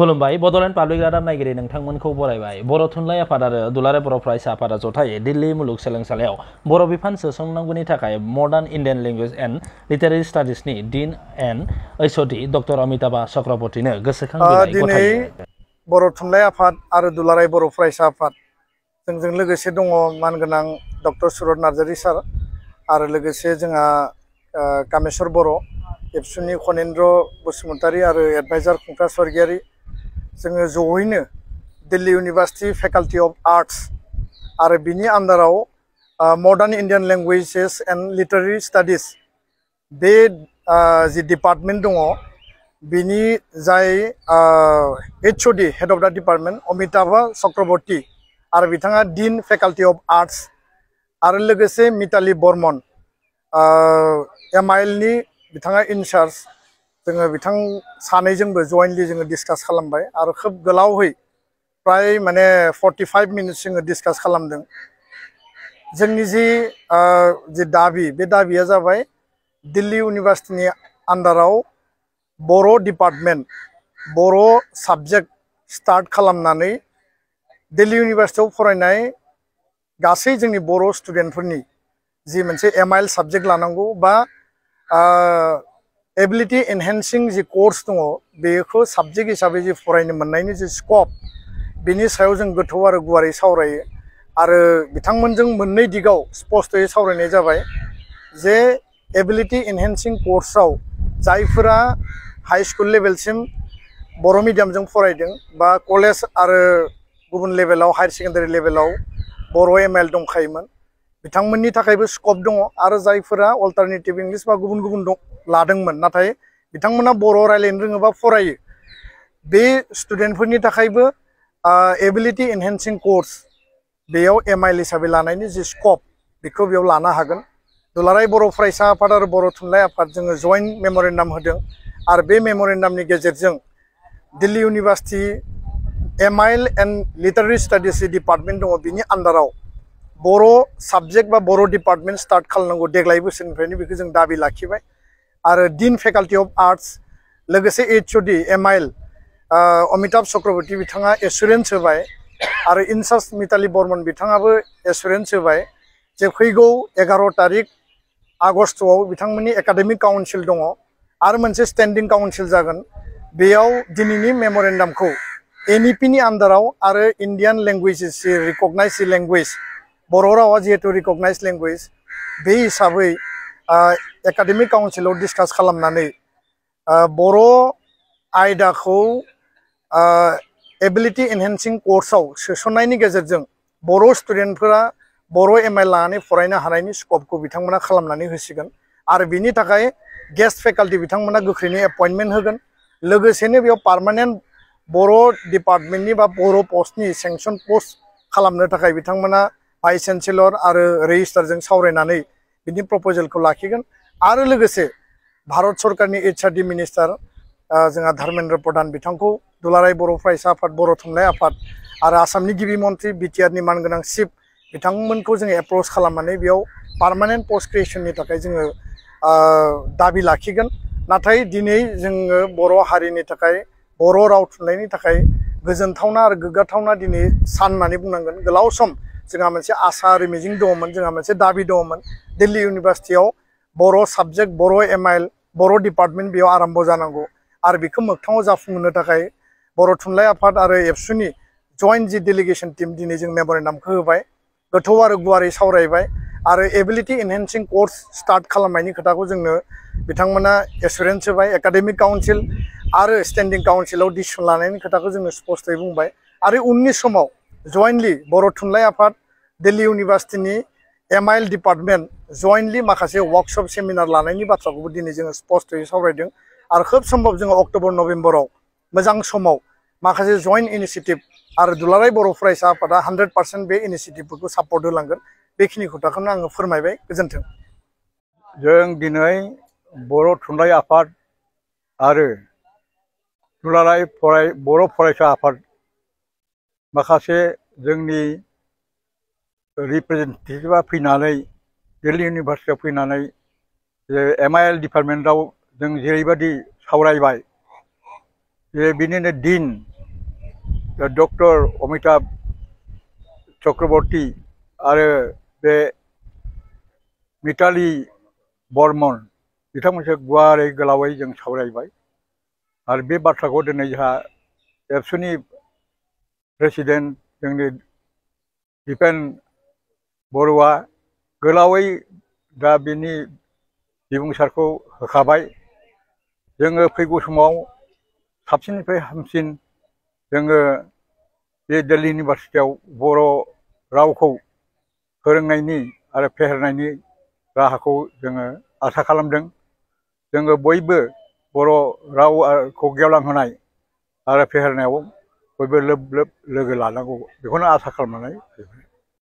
खुलुमबाय बड'लेण्ड पाब्लिक रादाब नायगिरि नोंथांमोनखौ बरायबाय। बर' थुनलाइ आफाद आरो दुलाराय बर' फरायसा आफादा जथायै दिल्ली मुलुगसोलोंसालियाव बर' बिफान सोसननांगौनि थाखाय modern Indian language and literary स्टाडिजनि dean and HOD doctor Amitabha चक्रवर्तीनो गोसोखां बिलाइ गथायो। बर' थुनलाइ आफाद आरो दुलाराय बर' फरायसा आफाद जोंजों लोगोसे दङ मानगोनां डक्टर सुरत नार्जारी सार आरो लोगोसे जोंहा कामेश्वर बर', एबसुनि खनेन्द्र बसुमतारी आरो एडभाइजार खुंथा स्वर्गियारि जोङो जयैनो Delhi university faculty of arts आरो बिनि आन्दाराव modern Indian languages and literary studies बे जि डिपार्टमेन्ट दङ बिनि जाय HOD head of the department Amitabha Chakraborty आरो बिथाङा डीन फेकाल्टि अफ आर्ट्स आरो लोगोसे मिताली बर्मन एमआइएलनि बिथाङा इनचार्ज जोङो बिथां सानैजोंबो जयेन्टलि जोङो डिसकास खालामबाय आरो खोब गोलावै प्राय माने 45 मिनिट्स जोङो डिसकास खालामदों। जोंनि जि दाबि बे दाबिया जाबाय दिल्ली इउनिभार्सिटिनि आन्दाराव बर' डिपार्टमेन्ट बर' साबजेक्ट स्टार्ट खालामनानै दिल्ली इउनिभार्सिटियाव फरायनाय गासै जोंनि बर' स्टुडेन्टफोरनि जि मोनसे एमआइएल साबजेक्ट लानांगौ बा एबिलिटि एनहेन्सिं जि कर्स दङ बेखौ साबजेक्ट हिसाबै जि फरायनो मोननायनि जि स्कप बेनि सायाव जों गोथौ आरो गुवारै सावरायो आरो बिथांमोनजों मोननै दिगाव स्पष्टयै सावरायनाय जाबाय जे एबिलिटि एनहेन्सिं कर्सआव जायफोरा हाई स्कुल लेभेलसिम बर' मिडियामजों फरायदों बा कलेज आरो गुबुन लेभेलाव हायार सेकेन्डारि लेभेलाव बर' एमआइएल दंखायोमोन बिथांमोननि थाखायबो स्कप दङ आरो जायफोरा अल्टारनेटिभ इंलिश बा गुबुन गुबुन लादोंमोन नाथाय बिथांमोना बर' रायज्लायनो रोङोबा फरायो बे स्टुडेन्टफोरनि थाखायबो एबिलिटि एनहेन्सिं कर्स बेयाव एमआइएल हिसाबै लानायनि जि स्कप बेखौ बेयाव लानो हागोन। दुलाराय बर' फरायसा आफाद आरो बर' थुनलाइ आफाद जोङो जयेन्ट मेम'रेन्डाम होदों आरो बे मेम'रेन्डामनि गेजेरजों Delhi university MIL and literary studies department दङ बिनि आन्दाराव बर' साबजेक्ट बा बर' डिपार्टमेन्ट स्टार्ट खालामनांगौ देग्लाय बोसोरनिफ्रायनो बेखौ जों दाबि लाखिबाय आरो डीन फेकाल्टि अफ आर्ट्स लोगोसे एचओडी एमआइएल अमिताभ चक्रवर्ती बिथाङा एसुरेन्स होबाय आरो इनचार्ज मिताली बर्मन बिथाङाबो एसुरेन्स होबाय जे फैगौ 11 तारिख आगस्टआव बिथांमोननि एकाडेमिक काउन्सिल दङ आरो मोनसे स्टेन्डिं काउन्सिल जागोन बेयाव दिनैनि मेम'रेन्डामखौ एनइपिनि आन्दाराव आरो इन्डियान लेंगुवेजेस रिकगनाइज लेंगुवेज बर' रावा जिहेतु रिकगनाइज लेंगुवेज बे हिसाबै एकाडेमिक काउन्सिलाव डिसकास खालामनानै बर' आयदाखौ एबिलिटि एनहेन्सिं कर्सआव सोसननायनि गेजेरजों बर' स्टुडेन्टफोरा बर' एमआइएल लानानै फरायनो हानायनि स्कपखौ बिथांमोना खालामनानै होसिगोन आरो बिनि थाखाय गेस्ट फेकाल्टि बिथांमोना गोख्रैनो एपइन्टमेन्ट होगोन लोगोसेनो बेयाव पार्मानेन्ट बर' डिपार्टमेन्टनि बा बर' पस्टनि सेंसन पस्ट खालामनो थाखाय बिथांमोना भाइस चेन्सेलर आरो रेजिस्ट्रारजों सावरायनानै बिनि प्रप'जेलखौ लाखिगोन आरो लोगोसे भारत सरकारनि एचआरडि मिनिस्टार जोंहा धर्मेन्द्र प्रधान बिथांखौ दुलाराय बर' फरायसा आफाद बर' थुनलाइ आफाद आरो आसामनि गिबि मन्थ्रि बिटिआरनि मानगोनां चिफ बिथांमोनखौ जोङो एप्रच खालामनानै बेयाव पार्मानेन्ट पस्ट क्रिएसननि थाखाय जोङो दाबि लाखिगोन। नाथाय दिनै जोङो बर' हारिनि थाखाय बर' राव थुनलाइनि थाखाय गोजोनथावना आरो गोग्गाथावना दिनै सान होननानै बुंनांगोन। गोलाव सम जोंहा मोनसे आसा आरो मिजिं दङमोन जोंहा मोनसे दाबि दङमोन दिल्ली इउनिभार्सिटियाव बर' साबजेक्ट बर' एमआइएल बर' डिपार्टमेन्ट बेयाव आराम्भ जानांगौ आरो बेखौ मोगथाङाव जाफुंहोनो थाखाय बर' थुनलाइ आफाद आरो एबसुनि जयेन्ट जि डेलिगेसन टीम दिनै जों मेम'रेन्डामखौ होबाय गोथौ आरो गुवारै सावरायबाय आरो एबिलिटि एनहेन्सिं कर्स स्टार्ट खालामनायनि खोथाखौ जोंनो बिथांमोना एसुरेन्स होबाय एकाडेमिक काउन्सिल आरो स्टेन्डिं काउन्सिलाव डिसिसन लानायनि खोथाखौ जोङो स्पष्टयै बुंबाय आरो उननि समाव जयेन्टलि बर' थुनलाइ आफाद दिल्ली इउनिभार्सिटिनि एमआइएल डिपार्टमेन्ट जयेन्टलि माखासे वर्कशप सेमिनार लानायनि बाथ्राखौबो दिनै जोङो स्पष्टयै सावरायदों आरो खोब सम्भब जोङो अक्ट'बर नभेम्बराव मोजां समाव माखासे जयेन्ट इनिसिएटिभ आरो दुलाराय बर' फरायसा आफादा 100% बे इनिसिएटिभफोरखौ सापर्ट होलांगोन बेखिनि खोथाखौनो आङो फोरमायबाय। गोजोन्थों। जों दिनै बर' थुनलाइ आफाद आरो दुलाराय बर' फरायसा आफाद माखासे जोंनि रिप्रेजेन्टेटिभआ फैनानै दिल्ली इउनिभार्सिटियाव फैनानै एमआइएल डिपार्टमेन्टआव जों जेरैबायदि सावरायबाय जे बिनिनो डीन डक्टर अमिताभ चक्रवर्ती आरो बे मिताली बर्मन बिथांमोनजों गुवारै गोलावै जों सावरायबाय आरो बे बाथ्राखौ दिनै जोंहा एबसुनि प्रेसिडेन्ट जोंनि दिपेन बरुवा गोलावै दा बिनि बिबुंसारखौ होखाबाय। जोङो फैगौ समाव साबसिननिफ्राय हामसिन जोङो बे दिल्ली इउनिभारसिटियाव बर' रावखौ फोरोंनायनि आरो फेहेरनायनि राहाखौ जोङो आसा खालामदों। जोङो बयबो बर' रावखौ गेवलांहोनाय आरो फेहेरनायाव बयबो लोब लोब लोगो लानांगौ बेखौनो आसा खालामनानै